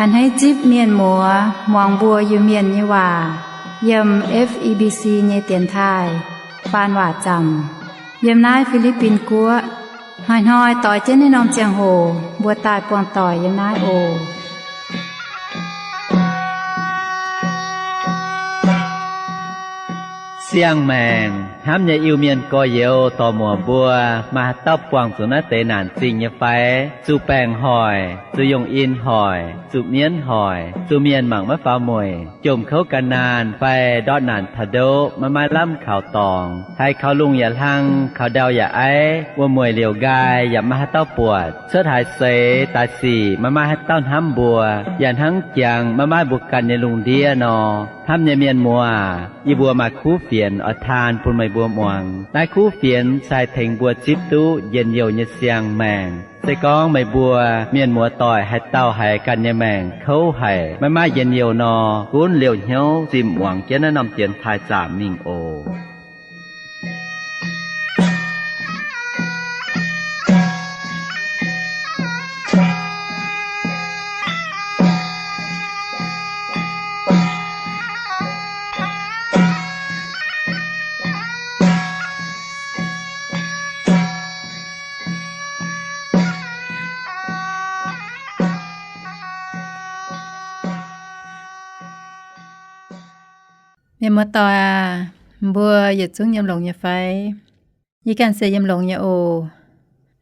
A'hneiv zipv mienh muoz muangx mbuo Iu-Mienh nyei waac yiem F E B C nyei dienx taaih faan waac zaamc yiem naaiv Fi^li^bin Guoqv. Hnoi-hnoi doix jienv naaiv norm ziangh hoc mbuo daaih buangh doic yiem naaiv oc. Siang-maengc hnamv nyei Iu-Mienh gorx-youz dorc-muoc mbuo, maaih haaix dauh buangh zuqc naaiv deix naanc zingh nyei fai? Zuqc baengc hoic, zuqc yungh in hoic, zuqc mienv hoic, zuqc mienh mangc maiv faaux mueic, jomc kouv gan naanh fai ndortv naanc taux ndoqv maiv maaih lamh kaux dorngx, haiz kaux lungh yaac hlang, kaux ndau yaac aiv, wuom-mueic liouc nqaai yaac maiv maaih haaix dauh buatc, cuotv haaix seix daaih sic maiv maaih haaix dauh hnamv mbuo, yaac hnangv jangx maiv maaih mbuo ganh nyei lungh ndiev nor. Hnamv nyei mienh muoz, yie mbuo maaih kuv fienx oix taan bun meih mbuo muangx. Naaiv kuv fienx se haih tengx mbuo zipv duqv njien-youh nyei siang-maengc. Se gorngv meih mbuo mienh muoz doic haaix dauh haiz ganh nyei maengc kouv haic, maiv maaih njien-youh nor, gunv liouh hnyouv zinh muangx jienv naaiv norm dienx taaih zaamc mingh oc. Mienh muoz doic aac, mbuo yietc zungv yiem longx nyei fai? Yie ganh se yiem longx nyei oc.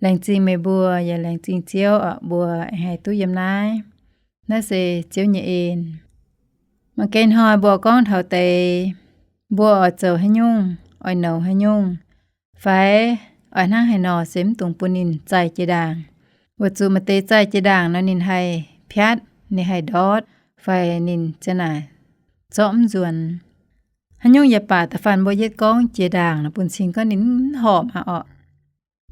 Laengz zingh meih mbuo, yaac laengz zingh Ziouv oc, mbuo haih duqv yiem naaiv. Naaiv se Ziouv nyei en. Mangc gaax hnoi mbuo gorngv taux deix, mbuo oix zoux haaix nyungc, oix nouz haaix nyungc, fai oix hnangv haaix nor se mv dungx bun ninh zaih jiex ndaangc. Weic zuqc maaih deix zaih jiex ndaangc nor ninh haih piatv, ninh haih ndortv, fai ninh ziang naaic zorqv mv nzuonx. Haaix nyungc yaac baac, da'faanh mbuo yietv gorngv jiex ndaangc nor bun cing gorngv ninh mv horpc aqv orqc.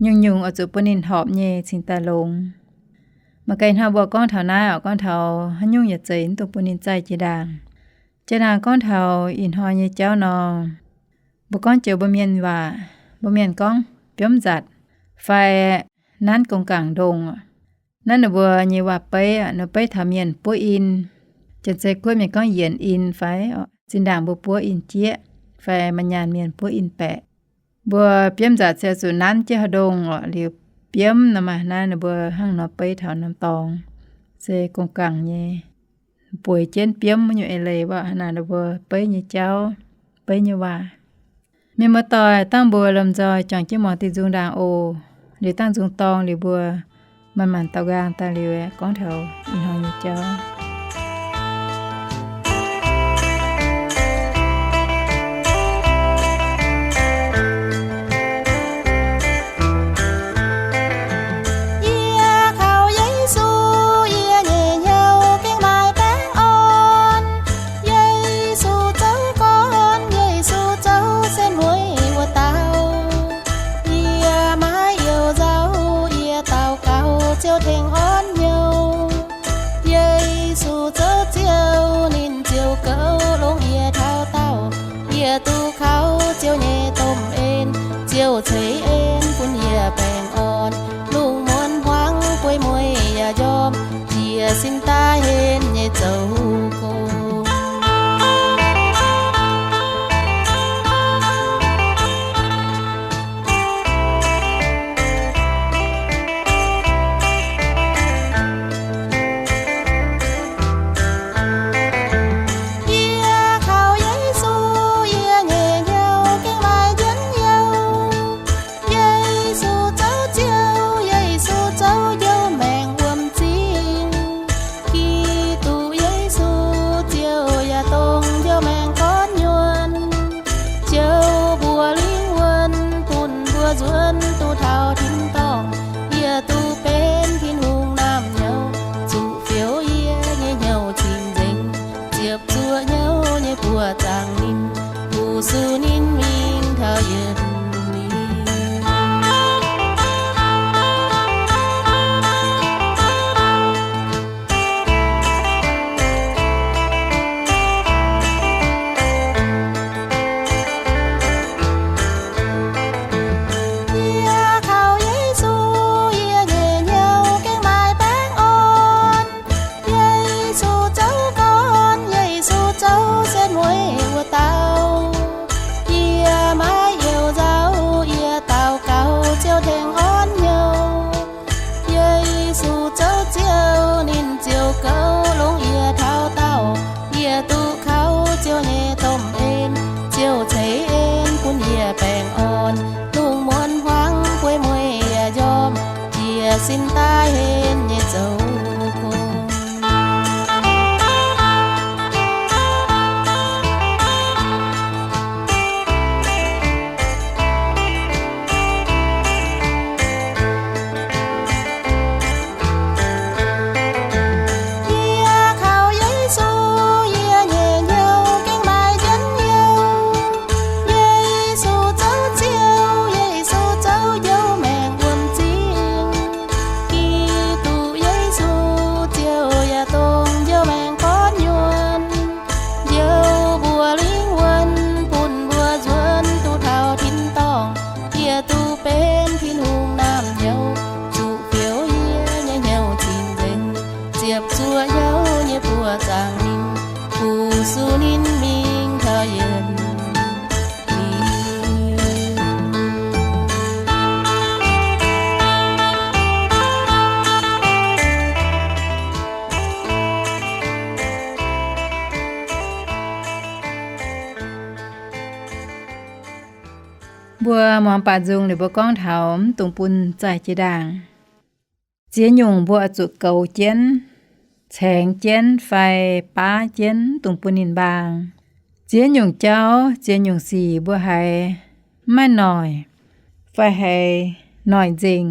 Nyungc-nyungc oix zuqc bun ninh horpc nyei cingx daaih longx. Mangc gaax ih hnoi mbuo gorngv taux naaiv oc, gorngv taux haaix nyungc yaac zeiz mv dungx bun ninh zaih jiex ndaangc. Jiex ndaangc gorngv taux ih hnoi nyei jauv nor, mbuo gorngv joux mbuo mienh waac, mbuo mienh gorngv biomv nzatc fai nanv gong-gaangc ndongh. Nanv ninh mbuo nyei waac-beiv, ninh beiv taux mienh buov in. Janx-zei guoqv mienh gorngv yienx in fai, zinh ndaangc mbuo buov in jieqv, fai maaih nyaanh mienh buov in baeqc. Mbuo biomv nzatc se zuqc nanv jienv haaix ndongh orqc, liuz biomv nor maaih naaiv ninh mbuo hnangv nor beiv taux norm dorngx, se gong-gaangc nyei. Bueix jienv biomv wuov nyungc eix leiz, mv baac hnangv naaic ninh mbuo beiv nyei jauv, beiv nyei waac. Mienh muoz-doic, dangh mbuo lomh nzoih juangc jienv muangx diuh nzung ndaangc oc. Liuz dangh nzung dorng liuz mbuo manc-manc daux nqaang daaih liuz aeqv, gorngv taux ih hnoi nyei jauv. Yie kaux Yesu, yie nyei hnyouv gengh maaih baengh orn. Yesu zoux gorn, Yesu zoux sen mueiz wuov dauh. Yie maiv youh nzauh, yie daux gaux Ziouv tengx orn hnyouv. Yesu zoux Ziouv, ninh ziouc goux longx yie taux daauh. Yie duqv kaux Ziouv nyei domh en, Ziouv ceix en bun yie baengh orn. Lungh muonz hmuangx bueix mueiz yaac njormh, jiez sin daaih henv nyei zoux gong. Yie kaux Yesu, yie nyei hnyouv gengh maaih njien-youh. Yesu zoux Ziouv, Yesu zoux njoux maengc wuom-zingh. Giduc Yesu, Ziouv yaac dongh njoux maengc gorn nyuonh. Ziouv mbuox lingh wuonh bun mbuo nzuonx duqv taux tin-dorngh. Yie duqv benx Tin-Hungh naamh nyouz, zuqc fioux yie nyei hnyouv cing-nzengc, ziepc zuoqc hnyouv nyei buoz zaangc ninh, fu-sux ninh mingh taux yietc liuz. Yie kaux Yesu, yie nyei hnyouv gengh maaih baengh orn. Yesu zuqc ninh mingh taux yietc liuz. Mbuo muangx baac nzung liuz mbuo gorngv taux mv dungx bun zaih jiex ndaangc. Ziex nyungc mbuo oix zuqc goux jienv, caengx jienv fai baav jienv, mv dungx bun ninh mbaang. Ziex nyungc jauv, ziex nyungc sic mbuo haiz maiv noic, fai haiz noic nzengc,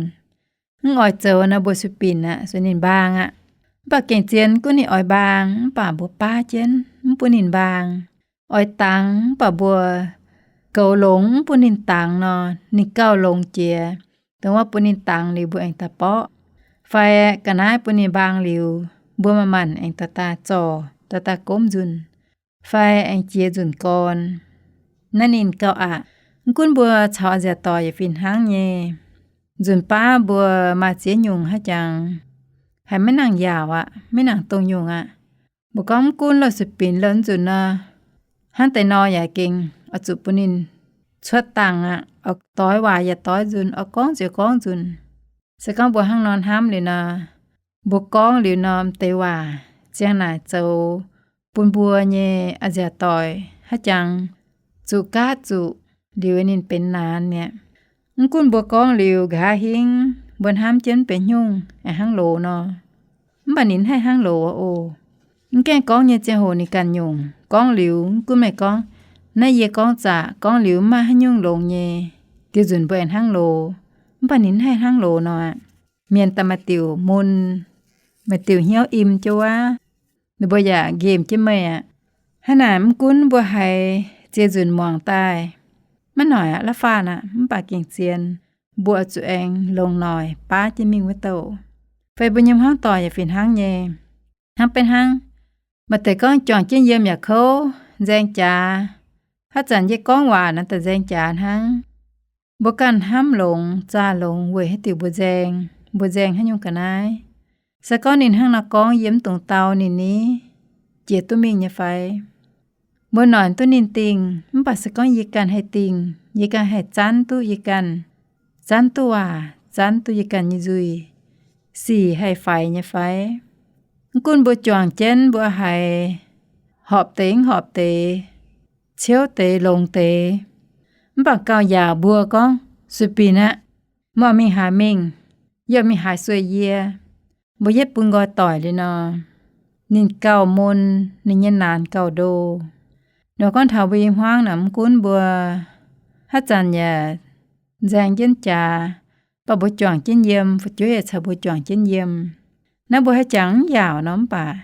mv oix zoux nor, mbuo sueih binc aqv, sueih ninh mbaang aqv. Mv baac gengh zien gunv ninh oix mbaang, mv baac mbuo baav jienv mv bun ninh mbaang. Oix dangx mv baac mbuo goux longx mv bun ninh dangx nor, ninh gauh longx jiex. Dongh wuov bun ninh dangx liuz mbuo aengx daaih borqv, fai ga'naaiv bun ninh mbaang liuz, mbuo manc-manc aengx daaih daaih zorc, daaih daaih gomv nzunc, fai aengx jiex nzunc gorn. Naaiv ninh gauh aqc. Mv gunv mbuo caux a'nziaauc doic yaac fih hnangv nyei. Nzunc baav mbuo maaih ziex nyungc haaix jangx haiz maiv nangc yaauc aqv, maiv nangc dongh nyungc aqv. Mbuo gorngv mv gunv loz sueih binc loz nzunc nor, hnangv deix nor yaac gengh oix zuqc bun ninh cuotv dangh aqv, oix doix waac yaac doix nzunc, oix gorngv ziouc gorngv nzunc. Se gorngv mbuo hnangv nor hnamv liuz nor, mbuo gorngv liuz norm deix waac ziang naaic zoux bun mbuo nyei a'nziaauc doic haaix jangx zuqc gaatv zuqc liuz ninh benx naanc mi'aqv. Mv gunv mbuo gorngv liuz nqa'haav hingv, mbuo hnamv jienv benx nyungc aengx hnangv loz nor, mv baac ninh haih hnangv loz oc. Mv gaengh gorngv nyei ziangh hoc ninh ganh nyungc gorngv liuz, mv gunv meih gorngv, naaiv yie gorngv zaqc, gorngv liuz mv maaih haaix nyungc longx nyei, diuh nzunc mbuo aengx hnangv loz, mv baac ninh haih hnangv loz nor aqv. Mienh daaih maaih diuc mun, maaih diuc hnyouv im jienv wuov, ninh mbuo yaac nqemh jienv meih aqv. Hnangv naaic mv gunv mbuo haiz ziex nzunc muangx daaih maiv noic aqv, la'faanh aqv, mv baac gengh zien, mbuo oix zuqc aengx longc noic baav jienv mingh wuov douh. Fai mbuo nyei hmuangv doic yaac fih hnangv nyei. Hnangv beiv hnangv, maaih deix gorngv juangc jienv yiem yaac kouv, nzaeng jaax. Haaix zanc yie gorngv waac naaic daaih nzaeng jaax hnangv. Mbuo ganh hnamv longx, zaah longx weic haaix diuc mbuo nzaeng, mbuo nzaeng haaix nyungc ga'naaiv. Se gorngv ninh hnangv nor gorngv, yie mv dungx dau ninh ni, jiex duqv mingh nyei fai? Mbuo noic duqv ninh dingh, mv baac se gorngv yie ganh haih dingh, yie ganh haih zanv duqv yie ganh, zanv duqv waac, zanv duqv yie ganh nyei nzuih, sic haih faix nyei fai? Mv gunv mbuo juangc jienv mbuo haiz horpc deix mv horpc deix, ciouv deix longx deix, mv baac gauh yaac mbuo gorngv, sueih binc aqv, mv oix mingh haaix mingh, yie oix mingh haaix sueih yie, mbuo yietv bun nqoi doic liuz nor, ninh gauh mun, ninh nyei naanc gauh ndo. Nor gorngv taux mbuo nyei hmuangv naaic, mv gunv mbuo haaix zanc yaac nzaeng jienv jaax, baac mbuo juangc jienv yiem, fu'jueiv yaac caux mbuo juangc jienv yiem. Naaiv mbuo haaix jangx mv yaauc nor, mv baac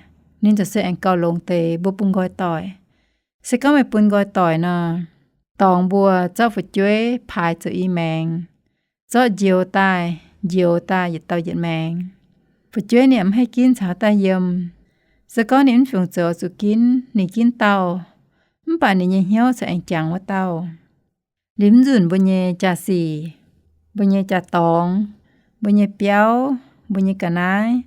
ninh ziouc se aengx gauh longx deix mbuo bun nqoi doic. Se gorngv meih bun nqoi doic nor, dorngx mbuo zorqv fu'jueiv paaix zoux i maengx, zorqv njoux daaih, njoux daaih yietc dauh yietc maengx. Fu'jueiv ninh mv haih ginv caux daaih yiem. Se gorngv ninh mv fungc zoux zuqc ginv, ninh ginv dauh, mv baac ninh nyei hnyouv caux aengx jangx wuov dauh. Liuz mv nzunc mbuo nyei jaa-sic, mbuo nyei jaa-dorngx, mbuo nyei biauv, mbuo nyei ga'naaiv,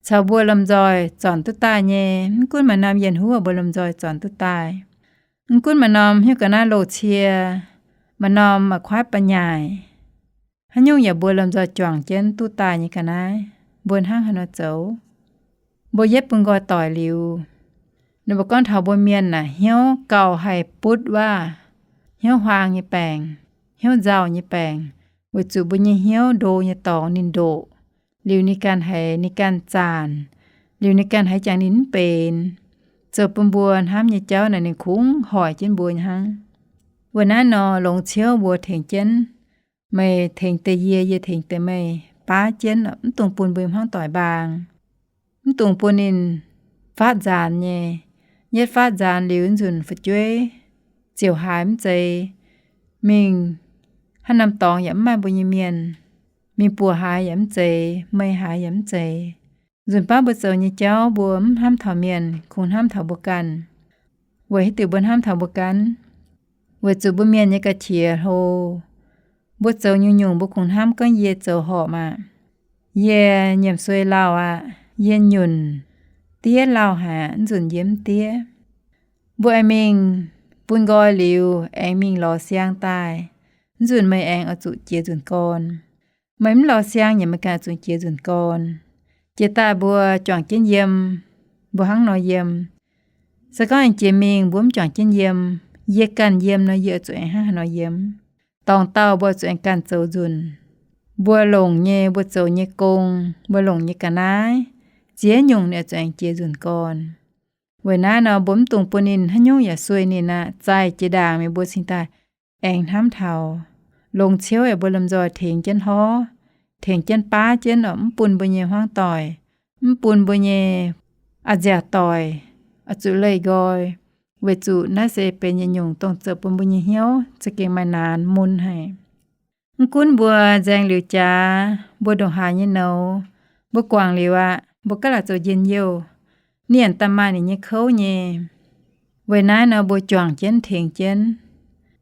caux mbuo lomh nzoih zornc duqv daaih nyei, mv gunv maaih norm yienh huv mbuo lomh nzoih zornc duqv daaih. Mv gunv maaih norm hnyouv ga'naaiv loz-cie, maaih norm maaih kuaaiv ba'nyaaic, haaix nyungc yaac mbuo lomh nzoih juangc jienv duqv daaih nyei ga'naaiv, mbuo hnangv haaix nor zoux? Mbuo yietv bun nqoi doic liuz, ninh mbuo gorngv taux mbuo mienh naaic hnyouv gauh haih butv waac, hnyouv huaang nyei baengc, hnyouv nzauh nyei baengc, weic zuqc mbuo nyei hnyouv ndo nyei dorngx ninh ndoqc. Liuz ninh ganh haiz ninh ganh zaanc, liuz ninh ganh haiz jangx ninh mv benx, zoux bun mbuo hnamv nyei jauv naaic ninh kungx hoic jienv mbuo nyei hnangv. Weic naaiv nor longx ciouv mbuo tengx jienv, meih tengx deix yie, yie tengx deix meih, baav jienv mv dungx bun mbuo hmuangv doic mbaang. Mv dungx bun ninh faatv nzaanx nyei. Yietv faatv nzaanx liuz nzunc fu'jueiv ziouc haaix mv zeiz, mingh haaix norm dorngx yaac mv maaih mbuo nyei mienh, mingh buoz haaix yaac mv zeiz, mei haaix yaac mv zeiz. Nzunc baav mbuo zoux nyei jauv mbuo mv hnamv taux mienh, kungx hnamv taux mbuo ganh. Weic haaix diuc mbuo hnamv taux mbuo ganh? Weic zuqc mbuo mienh nyei ga'qiex hlo. Mbuo zoux nyungc-nyungc mbuo kungx hnamv gorngv yie zoux horpc maah! Yie nyiemc sueih lauh aqv. Yie nyunc diev lauh haic aqv. Nzunc yie mv diev. Mbuo aengx mingh bun nqoi liuz, aengx mingh lorz siang daaih. Mv nzunc meih aengx oix zuqc jiex nzunc gorn. Meih mv lorz siang yaac meih ganh zuqc jiex nzunc gorn. Jiex daaih mbuo juangc jienv yiem, mbuo hnangv nor yiem. Se gorngv aengx jiex mingh mbuo mv juangc jienv yiem, yie ganh yiem nor yie oix zuqc aengx hnangv haaix nor yiem. Dorngx dauh mbuo oix zuqc aengx ganh zoux nzunc. Mbuo longc nyei, mbuo zoux nyei gong, mbuo longc nyei ga'naaiv, ziex nyungc ninh oix zuqc aengx jiex nzunc gorn. Weic naaiv nor mbuo mv dungx bun ninh haaix nyungc yaac sueih ninh aqv. Zaih jiex ndaangc mingh mbuo cingx daaih aengx hnamv taux longx ciouv aeqv, mbuo lomh nzoih tengx jienv hov, tengx jienv baav jienv oc, mv bun mbuo nyei hmuangv doic, mv bun mbuo nyei a'nziaauc doic oix zuqc leih nqoi, weic zuqc naaiv se benx yietc nyungc dongh zoux bun mbuo nyei hnyouv za'gengh maaih naanx mun haic. Mv gunv mbuo nzaeng liuz jaax, mbuo ndongc haaix nyei nouz, mbuo guangc liuz aqv, mbuo gaav laaic zoux njien-youh, ninh daaih maaih ninh nyei kouv nyei. Weic naaiv nor mbuo juangc jienv tengx jienv.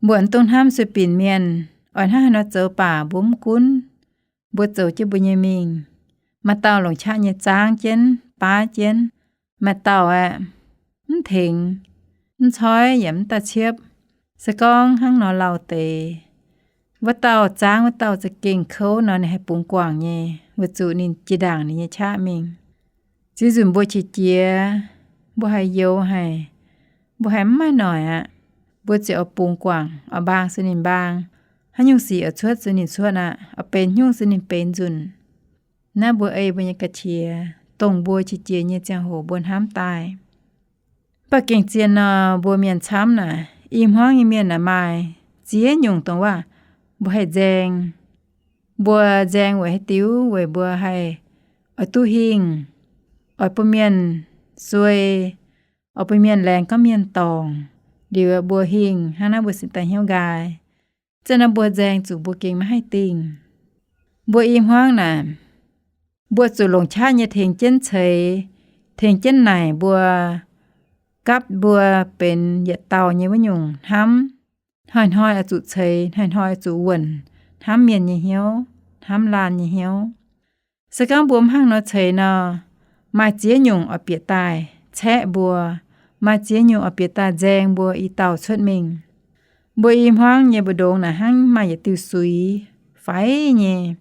Mbuo mv dungx hnamv sueih binc mienh oix hnangv haaix nor zoux baac mbuo mv gunv. Mbuo zoux jienv mbuo nyei mingh. Maaih dauh longc qaqv nyei zaangv jienv, baav jienv. Maaih dauh aeqv, mv tengx, mv coiv yaac mv daaih ciepv. Se gorngv hnangv nor lauh deix, wuov dauh zaangv wuov dauh za'gengh kouv nor, ninh haih bungx guangc nyei, weic zuqc ninh jiex ndaangc ninh nyei qaqv mingh. Ziex nzunc mbuo qiex jiez, mbuo haih youx haic, mbuo haih mv maaih noic aqv. Mbuo ziouc oix bungx guangc, oix mbaang se ninh mbaang, haaix nyungc sic oix cuotv se ninh cuotv aqv, oix benx nyungc se ninh benx nzunc. Naaiv mbuo ei mbuo nyei ga'qiex, dongh mbuo qiex jiez nyei ziangh hoc mbuo hnamv daaih. Mv baac gengh zien nor, mbuo mienh camv naaic, i hmuangv nyei mienh naaic maaih ziex nyungc dongh waac mbuo haih nzaeng. Mbuo nzaeng weic haaix diuc? Weic mbuo haih oix duqv hingh, oix bun mienh suei, oix bun mienh laengz gorngv mienh dorngc. Liuz mbuo hingh hnangv naaiv mbuo cingx daaih hnyouv nqaai. Zinh nor mbuo nzaeng zuqc mbuo gengh maiv haih dingh. Mbuo i hmuangv naaic, mbuo zuqc longc qaqv nyei tengx jienv ceix, tengx jienv naaic mbuo, gapv mbuo benx yietc dauh nyei wuov nyungc hnamv. Hnoi-hnoi oix zuqc ceix, hnoi-hnoi oix zuqc wuonc hnamv mienh nyei hnyouv, hnamv laanh nyei hnyouv. Se gorngv mbuo mv hnangv nor ceix nor, maaih ziex nyungc oix bieqc daaih caeqv mbuo, maaih ziex nyungc oix bieqc daaih nzaeng mbuo i dauh cuotv mingh. Mbuo i hmuangv nyei mbu'ndongx naaic hnangv maaih yietc diuh suix faix nyei,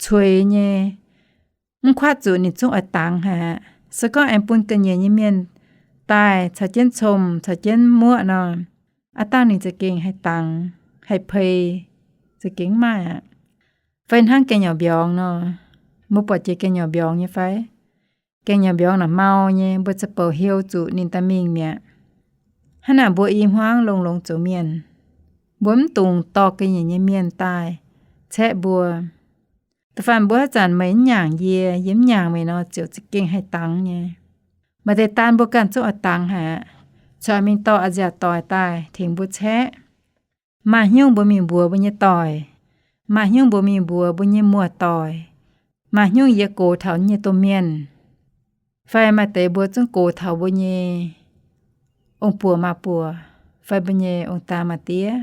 cueix nyei, mv kuatv zuqc ninh zungv oix dangx haic aqv. Se gorngv aengx bun ga'nyiec nyei mienh daaih caux jienv comc, caux jienv muoqv nor, aav dangh ninh za'gengh haih dangx, haih pei, za'gengh mv maaih aqv. Fai hnangv gaeng nyauc mbiorngz nor, mbuo buatc jiex gaeng nyauc mbiorngz nyei fai? Gaeng nyauc mbiorngz naaic mau nyei, mbuo za'bouc hieu zuqc ninh daaih mingh mi'aqv. Hnangv naaic mbuo i hmuangv longx-longx zoux mienh, mbuo mv dungx dorh ga'nyiec nyei mienh daaih caeqv mbuo. Da'faanh mbuo haaix zanc meih mv nyaangc yie, yie mv nyaangc meih nor, ziouc za'gengh haih dangx nyei. Maaih deix daan mbuo ganh zungv oix dangx haic aqv. Corc mingh dorh a'nziaauc doic daaih tengx mbuo caeqv. Maaih hnyungv mbuo mingh mbuox mbuo nyei doic, maaih hnyungv mbuo mingh mbuox mbuo nyei muoz-doic, maaih hnyungv yie gox taux nyei domh mienh, fai maaih deix mbuo zungv gox taux mbuo nyei ong-buoc maa-buoc, fai mbuo nyei ong-daa maa-diev.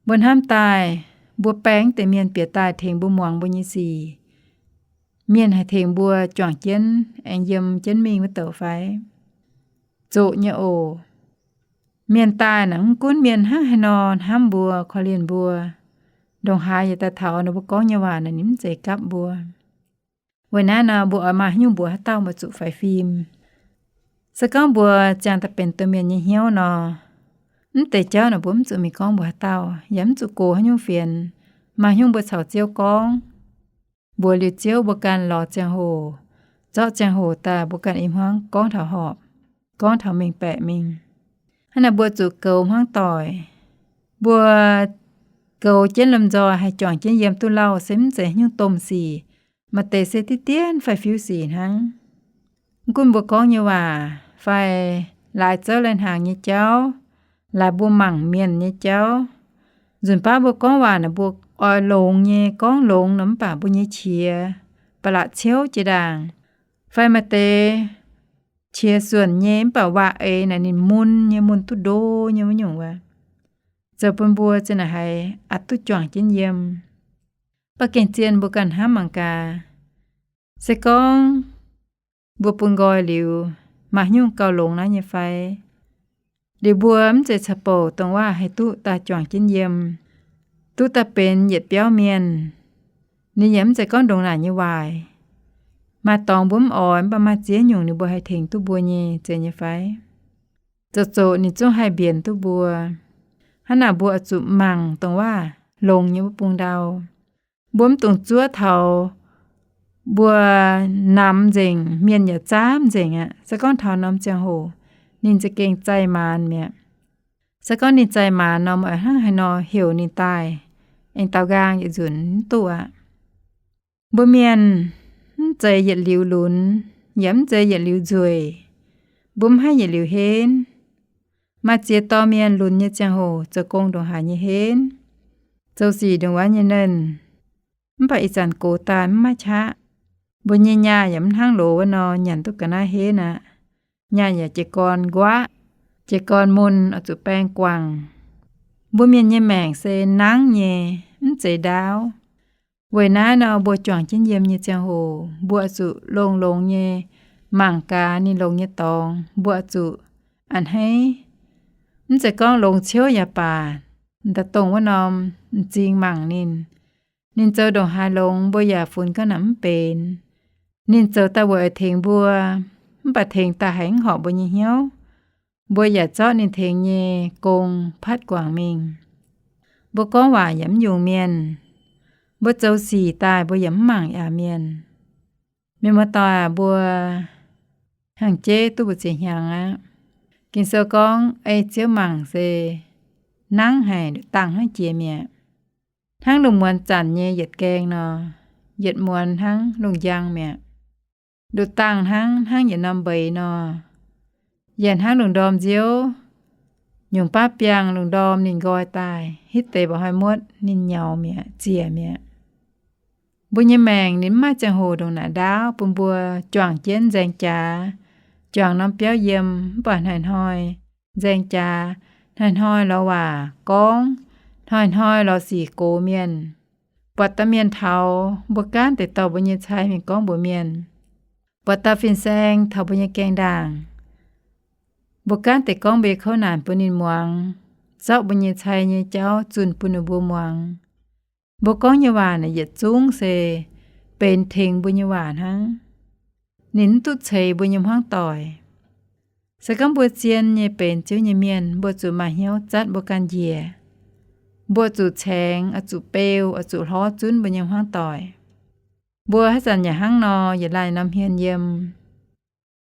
Mbuo hnamv daaih, mbuo baeng deix mienh bieqc daaih tengx mbuo muangx mbuo nyei sic, mienh haih tengx mbuo juangc jienv aengx yiem jienv mingh wuov douc fai? Zoqc nyei oc. Mienh daaih naaic mv gunv mienh hnangv haaix nor hnamv mbuo, korv-lienh mbuo, ndongc haaix yaac daaih taux ninh mbuo gorngv nyei waac naaic ninh mv zeiz gapv mbuo. Weic naaiv nor mbuo oix maaih haaix nyungc mbuox haaix dauh mbuo zuqc faix fim. Se gorngv mbuo ziangh daaih benx domh mienh nyei hnyouv nor, mv deix jauv naaic mbuo mv zuqc mingh gorngv mbuox haaix dauh, yaac mv zuqc gox haaix nyungc fienx. Maaih haaix nyungc mbuo caux Ziouv gorngv, mbuox liuz Ziouv mbuo ganh lorz ziangh hoc, zorqv ziangh hoc daaih mbuo ganh i hmuangv gorngv taux horpc, gorngv taux mengh baeqc mingh. Hnangv naaic mbuo zuqc goux hmuangv doic. Mbuo goux jienv lomh nzoih haih juangc jienv yiem duqv lauh se mv zeiz haaix nyungc domh sic. Maaih deix se diqv dienv fai fiuv sic hnangv. Mv gunv mbuo gorngv nyei waac fai laaix zouv lai hnaangx nyei jauv, laaix mbuo mangc mienh nyei jauv, nzunc baav mbuo gorngv waac naaic mbuo oix longx nyei, gorngv longx nor mv baac mbuo nyei qiex ba'laqc ciouv jiex ndaangc. Fai maaih deix qiex suonc nyei mv baac waac eix naaic ninh mun nyei, mun duqv ndo nyei wuov nyungc wuov, zoux bun mbuo za'naaic haiz aqc duqv juangc jienv yiem. Mv baac gengh zien mbuo ganh hnamv mangc gaax, se gorngv mbuo bun nqoi liuz, maaih haaix nyungc gauh longx naaiv nyei fai? Liuz mbuo mv zeiz caux bouc dongh waac haih duqv daaih juangc jienv yiem, duqv daaih benx yietc biauv mienh. Ninh yaac mv zeiz gorngv ndongc naaic nyei waaic. Maaih dorngx mbuo mv oix, mv baac maaih ziex nyungc ninh mbuo haih tengx duqv mbuo nyei, zeiz nyei fai? Zoux zoqc ninh zungv haih mbienx duqv mbuo. Hnangv naaic mbuo oix zuqc mangc dongh waac longx nyei wuov bung ndau. Mbuo mv dungx zuov taux mbuo namx nzengc, mienh yaac zaamv nzengc aqv. Se gorngv taux norm ziangh hoc, ninh za'gengh zaih maanz mi'aqv. Se gorngv ninh zaih maanz nor, meih oix hnangv haaix nor heuc ninh daaih aengx daaux nqaang yietc nzunc mv duqv aqv. Mbuo mienh mv zeiz yietc liuz lunx, yaac mv zeiz yietc liuz nzueic. Mbuo mv haih yietc liuz henv. Maaih ziex dorh mienh lunx nyei ziangh hoc zoux gong ndongc haaix nyei henv, zoux sic ndongc wuov nyei nernh. Mv baac ih zanc gox daaih mv maaih qaqv. Mbuo nyei nyaah yaac mv hnangv loz wuov nor nyanc duqv ga'naaiv henv aqv. Nyaah yaac jiez gorn nquaqv, jiez gorn mun, oix zuqc baeng guangc. Mbuo mienh nyei maengc se nangv nyei, mv zeiz ndaauv. Weic naaiv nor mbuo juangc jienv yiem nyei ziangh hoc, mbuo oix zuqc longx-longx nyei mangc gaax ninh longx nyei dorngx. Mbuo oix zuqc a'hneiv. Mv zeiz gorngv longx ciouv yaac baac, daaih dongh wuov norm m'zing mangc ninh. Ninh zoux ndongc haaix longx mbuo yaac funx ga'naaiv mv benx. Ninh zoux daaih weic oix tengx mbuo, mv baac tengx daaih haiz mv horpc mbuo nyei hnyouv, mbuo yaac zorqv ninh tengx nyei gong patv guangc mingh. Mbuo gorngv waac yaac mv yungz mienh. Mbuo zoux sic daaih mbuo yaac mv mangc yaac mienh. Mienh muoz doic, mbuo hnyangx-jeiv duqv mbu'ziex hnyangx aqv. Ging-Sou gorngv ei Ziouv mangc se nangv haic, nduqc dangh hnangv jiex mi'aqv. Hnangv lungh muonz zanc nyei yietc gaeng nor, yietc muonz hnangv lungh njang mi'aqv. Nduqc dangh hnangv, hnangv yietc norm mbeix nor, yaac hnangv lungh ndorm nziouv, nyungc baav biangh lungh ndorm ninh nqoi daaih, hitv deix mba'hnoi muotv ninh nyaux mi'aqv, ziec mi'aqv. Mbuo nyei maengc ninh mv maaih ziangh hoc ndongc naaic ndaauv bun mbuo juangc jienv nzaeng jaax, juangc norm biauv yiem, mv baac hnoi-hnoi nzaeng jaax, hnoi-hnoi lorz waac gorngv, hnoi-hnoi lorz sic gox mienh. Buatc dauh mienh taux, mbuo gaanv deix dorh mbuo nyei cai mingh gorngv mbuox mienh. Buatc dauh fin-saeng taux mbuo nyei gaeng ndaangc, mbuo gaanv deix gorngv mbuo nyei kouv naanc bun ninh muangx, zorqv mbuo nyei cai nyei jauv zunh bun ninh mbuo muangx. Mbuo gorngv nyei waac naaic yietc zungv se benx tengx mbuo nyei waac hnangv. Ninh mv duqv ceix mbuo nyei hmuangv doic. Se gorngv mbuo zien nyei benx Ziouv nyei mienh, mbuo zuqc maaih hnyouv zatv mbuo ganh njiec. Mbuo zuqc caengx, oix zuqc beu, oix zuqc hlorv zunv mbuo nyei hmuangv doic. Mbuo haaix zanc yaac hnangv nor, yietc laanh norm hmien yiem.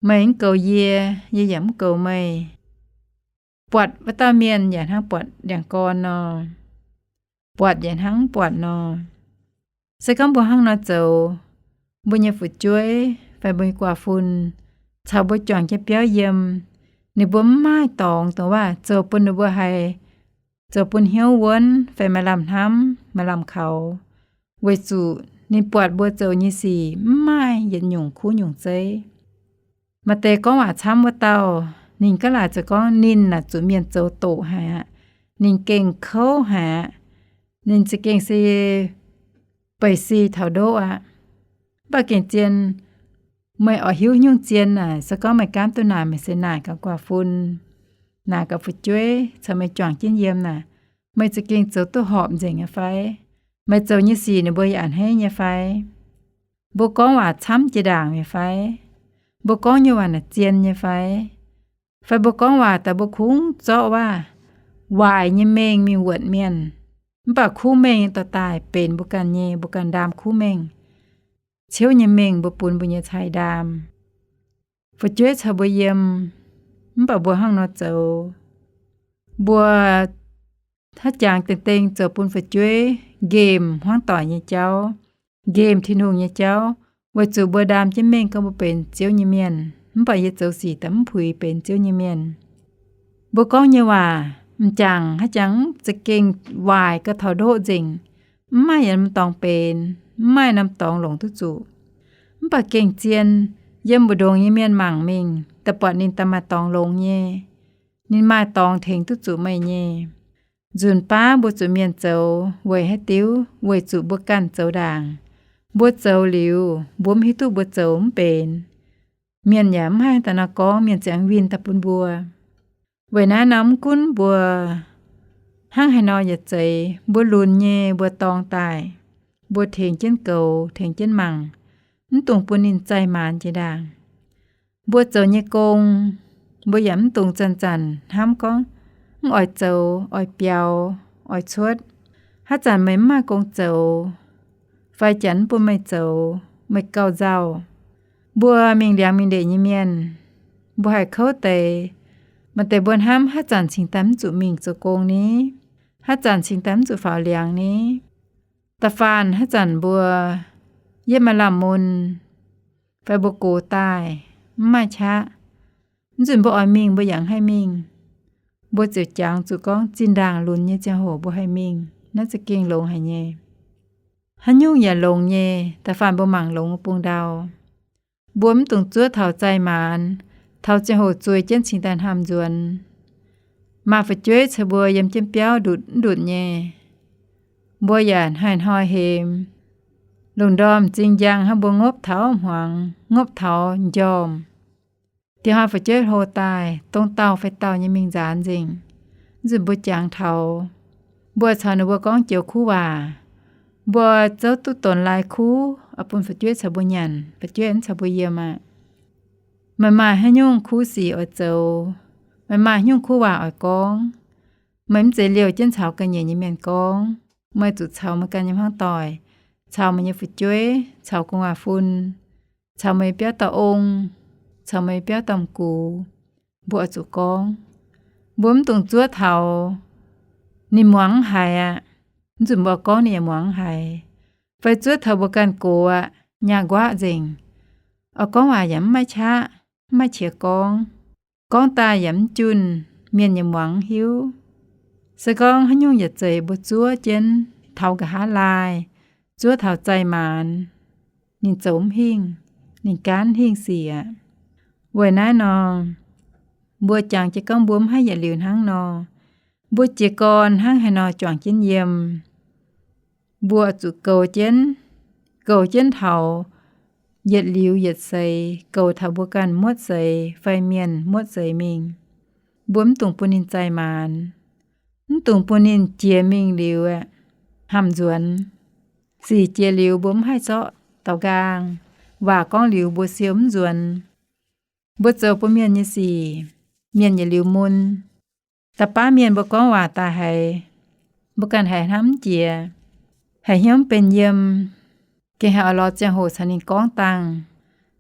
Meih mv goux yie, yie yaac mv goux meih. Buatc wuov dauh mienh yaac hnangv buatc ndiangx-gorn nor, buatc yaac hnangv mv buatc nor. Se gorngv mbuo hnangv nor zoux, mbuo nyei fu'jueiv fai mbuo nyei guaax fun caux mbuo juangc jienv biauv yiem, ninh mbuo mv maaih dorngx dongh waac zoux bun ninh mbuo haiz, zoux bun hnyouv wuonv fai maaih lamh hnamv, maaih lamh kaux, weic zuqc ninh buatc mbuo zoux nyei sic mv maaih yietc nyungc kuv nyungc zeiv. Maaih deix gorngv waac camv wuov dauh, ninh gaav laaic zoux gorngv ninh naaic zuqc mienh zoux doqc haic aqv. Ninh gengh kouv haic aqv. Ninh za'gengh se beic si taux ndoqv aqv. Mv baac gengh zien, meih oix hiuv nyungc zien naaic, se gorngv meih gaamv duqv naaic, meih se naaic gaax guaax fun, naaic gaax fu'jueiv caux meih juangc jienv yiem naaic, meih za'gengh zoux duqv horpc nzengc nyei fai? Meih zoux nyei sic ninh mbuo yaac a'hneiv nyei fai? Mbuo gorngv waac camv jiex ndaangc nyei fai? Mbuo gorngv nyei waac naaic zien nyei fai? Fai mbuo gorngv waac daaih mbuo kungx zorqv waac, waaic nyei mengh mingh wuonc mienh, mv baac kuv mengh nyei dorh daaih benx mbuo ganh nyei, mbuo ganh ndaam kuv mengh. Ciouv nyei mengh mbuo bun mbuo nyei cai ndaam. Fu'jueiv caux mbuo yiem, mv baac mbuo hnangv nor zoux. Mbuo haaix jangx dengh dengh zoux bun fu'jueiv nqemh hmuangv doic nyei jauv, nqemh Tin-Hungh nyei jauv, weic zuqc mbuo ndaam jienv mengh gorngv mbuo benx Ziouv nyei mienh, mv baac yie zoux sic daaih mv puix benx Ziouv nyei mienh. Mbuo gorngv nyei waac m'jangc haaix jangx za'gengh waaic gauh taux ndoqv nzengc, mv maaih yietc norm dorngx benx, mv maaih norm dorngx longc duqv zuqc. Mv baac gengh zien, yiem mbu'ndongx nyei mienh mangc mingh, da'buatc ninh daaih maaih dorngx longx nyei. Ninh maaih dorngx tengx duqv zuqc meih nyei. Nzunc baav mbuo zuqc mienh zoux weic haaix diuc? Weic zuqc mbuo ganh zoux ndaangc. Mbuo zoux liuz, mbuo mv hiuv duqv mbuo zoux mv benx. Mienh yaac mv haih daaih nor gorngv, mienh ziangx winh daaih bun mbuo. Weic naaiv nor mv gunv mbuo hnangv haaix nor yaac zeiz, mbuo lunx nyei mbuo dorng daaih, mbuo tengx jienv goux, tengx jienv mangc, mv dungx bun ninh zaih maanz jiex ndaangc. Mbuo zoux nyei gong, mbuo yaac mv dungx zanc-zanc hnamv gorngv, mv oix zoux, oix biaux, oix cuotv. Haaix zanc meih mv maaih gong zoux, fai janx mv bun meih zoux, meih gauh nzauh. Mbuo mingh liangx mingh ndeic nyei mienh, mbuo haih kouv deix. Maaih deix mbuo hnamv haaix zanc cingx daaih mv zuqc mingh zoux gong ni, haaix zanc cingx daaih mv zuqc faaux liangx ni. Da'faanh haaix zanc mbuo yietv maaih lamh mun, fai mbuo gox daaih mv maaih qaqv, mv nzunc mbuo oix mingh mbuo yaac mv haih mingh. Mbuo ziouc jangx zuqc gorngv zinh ndaangc lunx nyei ziangh hoc mbuo haih mingh. Naaiv za'gengh longx haic nyei. Haaix nyungc yaac longx nyei, da'faanh mbuo mangc longx wuov bung ndau. Mbuo mv dungx zuov taux zaih maanz, taux ziangh hoc zueih jienv cingx daaih hnamv nzuonx. Maaih fu'jueiv caux mbuo yiem jienv biauv ndutc mv ndutc nyei, mbuo yaac hnoi-hnoi hemx. Lungh ndorm m'zing njang hnangv mbuo ngopv taux hmuangx, ngopv taux m'njormh. Diex hnoi fu'jueiv hlo daaih, dongh dauh fai dauh nyei mingh nzaanx nzengc. Mv nzunc mbuo jangx taux, mbuo caux ninh mbuo gorngv joux kuv waac, mbuo zouv duqv donx lai kuv oix bun fu'jueiv caux mbuo nyanc, fu'jueiv mv caux mbuo yiem aqv. Meih maaih haaix nyungc kuv sic oix zoux, meih maaih haaix nyungc kuv waac oix gorngv, meih mv zeiz liouh jienv caux ga'nyiec nyei mienh gorngv. Meih zuqc caux meih ganh nyei hmuangv doic, caux meih nyei fu'jueiv, caux gu'nguaaz-fun, caux meih biauv dauh ong, caux meih biauv dauh m'gux, mbuo oix zuqc gorngv. Mbuo mv dungx zuov taux ninh muangx mv haiz aqv, mv nzunc mbuo oix gorngv ninh yaac muangx mv haiz. Fai zuov taux mbuo ganh gox aqv, nyaah nquaqv nzengc, oix gorngv waac yaac mv maaih qaqv, mv maaih qiex gorngv. Gorngv daaih yaac mv junh, mienh yaac muangx mv hiuv. Se gorngv haaix nyungc yaac zeiz mbuo zuov jienv taux nqa'haav laai, zuov taux zaih maanz, ninh zoux mv hingh, ninh gaanv hingh sic aqv. Weic naaiv nor, mbuo jangx jienv gorngv mbuo mv haih yietc liuz hnangv nor, mbuo jiez gorn hnangv haaix nor juangc jienv yiem, mbuo zuqc goux jienv, goux jienv taux yietc liuz yietc seix, goux taux mbuo ganh muotv seix fai mienh muotv seix mingh. Mbuo mv dungx bun ninh zaih maanz, mv dungx bun ninh jiex mingh liuz aeqv, hnamv nzuonx. Sic jiex liuz mbuo mv haih zorqv daux nqaang, waac gorngv liuz mbuo siou mv nzuonx. Mbuo zoux bun mienh nyei sic, mienh yietc liuz mun. Da'baav mienh mbuo gorngv waac daaih haiz, mbuo ganh haiz hnamv mv jiex, haiz hnyouv mv benx yiem, gengh haiz oix lorz ziangh hoc caux ninh gorngv dangh.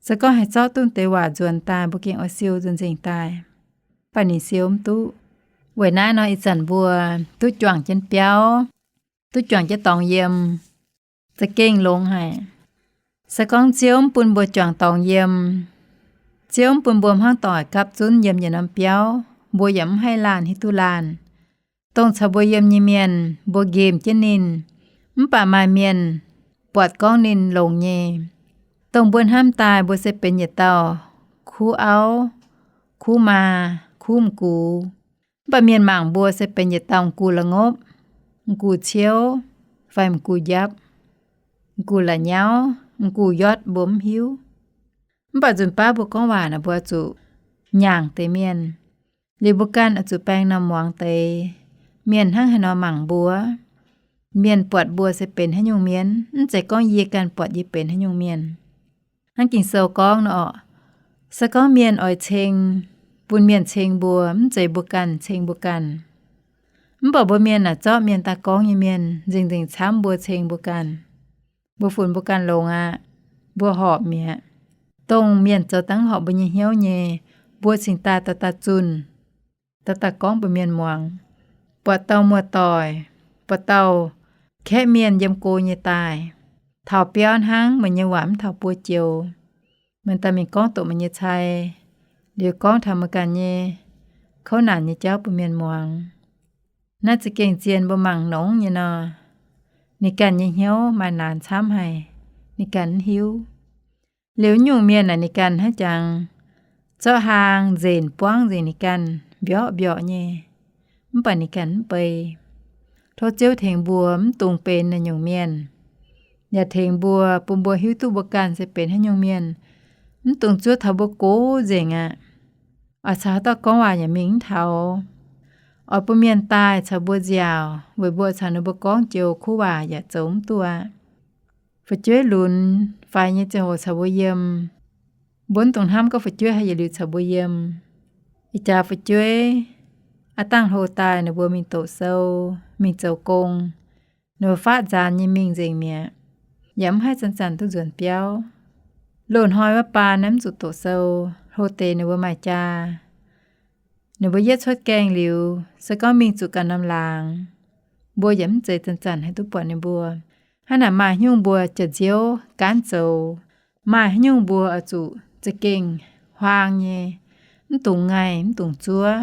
Se gorngv haih zorqv duqv deix waac nzuonx daaih, mbuo gengh oix siou nzuonx nzengc daaih, mv baac ninh siou mv duqv. Weic naaiv nor ih zanc mbuo duqv juangc jienv biauv, duqv juangc jienv dorngx yiem, za'gengh longx haic. Se gorngv Ziouv mv bun mbuo juangc dorngx yiem, Ziouv mv bun mbuo hmuangv doic gapv zunv yiem yietc norm biauv, mbuo yaac mv haih laanh hiuv duqv laanh. Dongh caux mbuo yiem nyei mienh, mbuo nqemh jienv ninh, mv baac maaih mienh buatc gorngv ninh longx nyei. Dongh mbuo hnamv daaih mbuo se benx yietc dauh kuv auv, kuv maa, kuv m'gux. Mv baac mienh mangc mbuo se benx yietc dauh m'gux la'ngopv, m'gux ciouv, fai m'gux njapv, m'gux la'nyauv, m'gux yotv mbuo mv hiuv. Mv baac nzunc baav mbuo gorngv waac naaic mbuo oix zuqc nyaangc deix mienh. Liuz mbuo ganh oix zuqc baeng norm muangx deix. Mienh hnangv haaix nor mangc mbuo, mienh buatc mbuo se benx haaix nyungc mienh, mv zeiz gorngv yie ganh buatc yie benx haaix nyungc mienh. Hnangv Ging-Sou gorngv nor, se gorngv mienh oix ceng, bun mienh ceng mbuo, mv zeiz mbuo ganh ceng mbuo ganh. Mv baac mbuo mienh naaic zorqv mienh daaih gorngv nyei mienh nzengc-nzengc camv mbuo ceng mbuo ganh. Mbuo funx mbuo ganh longx aqv. Mbuo horpc mi'aqv. Dongh mienh zoux dangv horpc mbuo nyei hnyouv nyei, mbuo cingx daaih dauh dauh zunh, dauh dauh gorngv bun mienh muangx. Buatc dauh muoz-doic, buatc dauh kaeqv mienh yiem go nyei daaih, taux biauv hnangv, meih nyei waac mv taux buo joux, meih daaih mingh gorngv doqc meih nyei cai, liuz gorngv taux meih ganh nyei kouv naanc nyei jauv bun mienh muangx. Naaiv za'gengh zien mbuo mangc nongx nyei nor, ninh ganh nyei hnyouv maaih naanc camv haic, ninh ganh mv hiuv. Liuz nyungc mienh naaic ninh ganh hnangv jangx zorqv hlaang nzenc buangv nzengc ninh ganh mbiorqv mbiorqc nyei, mv baac ninh ganh mv bei. Tov Ziouv tengx mbuo mv dungx benx naaic nyungc mienh, yaac tengx mbuo, bun mbuo hiuv duqv mbuo ganh se benx haaix nyungc mienh. Mv dungx zuov taux mbuo gox nzengc aqv. Oix caux haaix dauh gorngv waac yaac mingh mv taux. Oix bun mienh daaih caux mbuo nziaauc, weic mbuo caux ninh mbuo gorngv joux kuv waac yaac zoux mv duqv aqv. Fu'jueiv lunx faix nyei ziangh hoc caux mbuo yiem. Mbuo mv dungx hnamv gorngv fu'jueiv haih yietc liuz caux mbuo yiem. Ih jaax fu'jueiv aav dangh hlo daaih ninh mbuo mingh doqc sou, mingh zoux gong. Ninh mbuo faatv nzaanx nyei mingh nzengc mi'aqv, yaac mv haih zanc-zanc duqv nzuonx biauv. Loz-hnoi wuov baan naaiv mv zuqc doqc sou, hlo deix ninh mbuo maaih jaa. Ninh mbuo yietv cuotv gaengh liuz, se gorngv mingh zuqc ganh norm laangz, mbuo yaac mv zeiz zanc-zanc haih duqv buatc ninh mbuo. Hnangv naaic maaih haaix nyungc mbuo jaax nziouv gaanv zoux, maaih haaix nyungc mbuo oix zuqc za'gengh huaang nyei, mv dungx ngaih mv dungx zuov.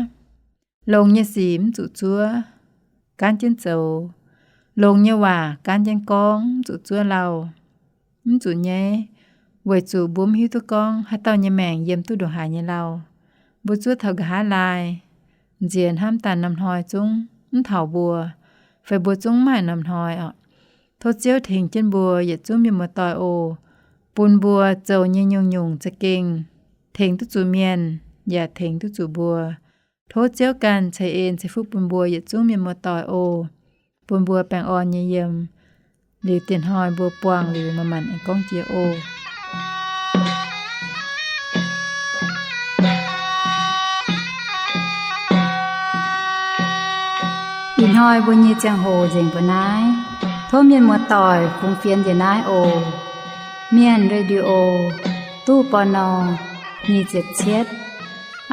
Longx nyei sic mv zuqc zuov, gaanv jienv zoux. Longx nyei waac gaanv jienv gorngv, mv zuqc zuov lauh. Mv zuqc nyaiv, weic zuqc mbuo mv hiuv duqv gorngv haaix dauh nyei maengc yiem duqv ndongc haaix nyei lauh. Mbuo zuov taux nqa'haav laai, nziex hnamv daaih norm hnoi zungv mv taux mbuo, fai mbuo zungv mv maaih norm hnoi oc. Tov Ziouv tengx jienv mbuo yietc zungv mienh muoz-doic oc, bun mbuo zoux nyei nyungc-nyungc za'gengh tengx duqv zuqc mienh, yaac tengx duqv zuqc mbuo. Tov Ziouv ganh ceix en ceix fuqv bun mbuo yietc zungv mienh muoz-doic oc, bun mbuo baengh orn nyei yiem. Liuz dieh hnoi mbuo buangh liuz manc-manc aengx gorngv jiex oc. Ih hnoi mbuo nyei ziangh hoc nzengc mbuo naaiv. Tov mienh muoz-doic fungx fienx njiec naaiv oc. Mienh Radio, ตู้ ปณ. nyic ziepc cietv,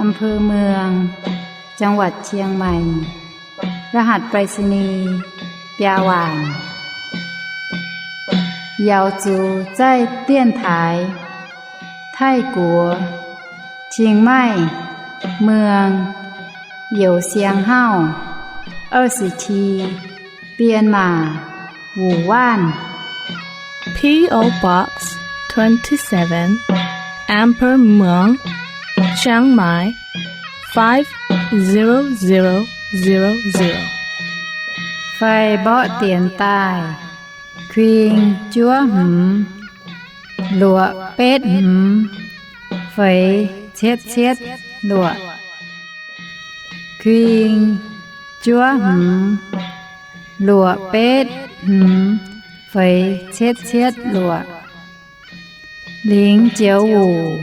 อำเภอเมือง จังหวัดเชียงใหม่ รหัสไปรษณีย์ biaa waanc. 瑶族在电台 Taiv-Guoqv เชียงใหม่เมือง Youh Siang Hauv, 二十七 Bienh Maac, Wuh Waanv. P O Box twenty-seven, Amber Muang, Chiang Mai, five zero zero zero zero. Fai mborqv dienx daaih, kuing juov hmz, luoqc betv hmz, feix cietv cietv luoqc. Kuing juov hmz, luoqc betv hmz, feix cietv cietv luoqc. 零九五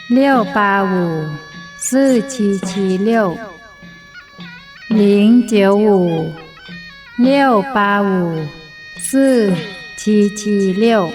六八五 四七七六. 零九五 六八五 四七七六.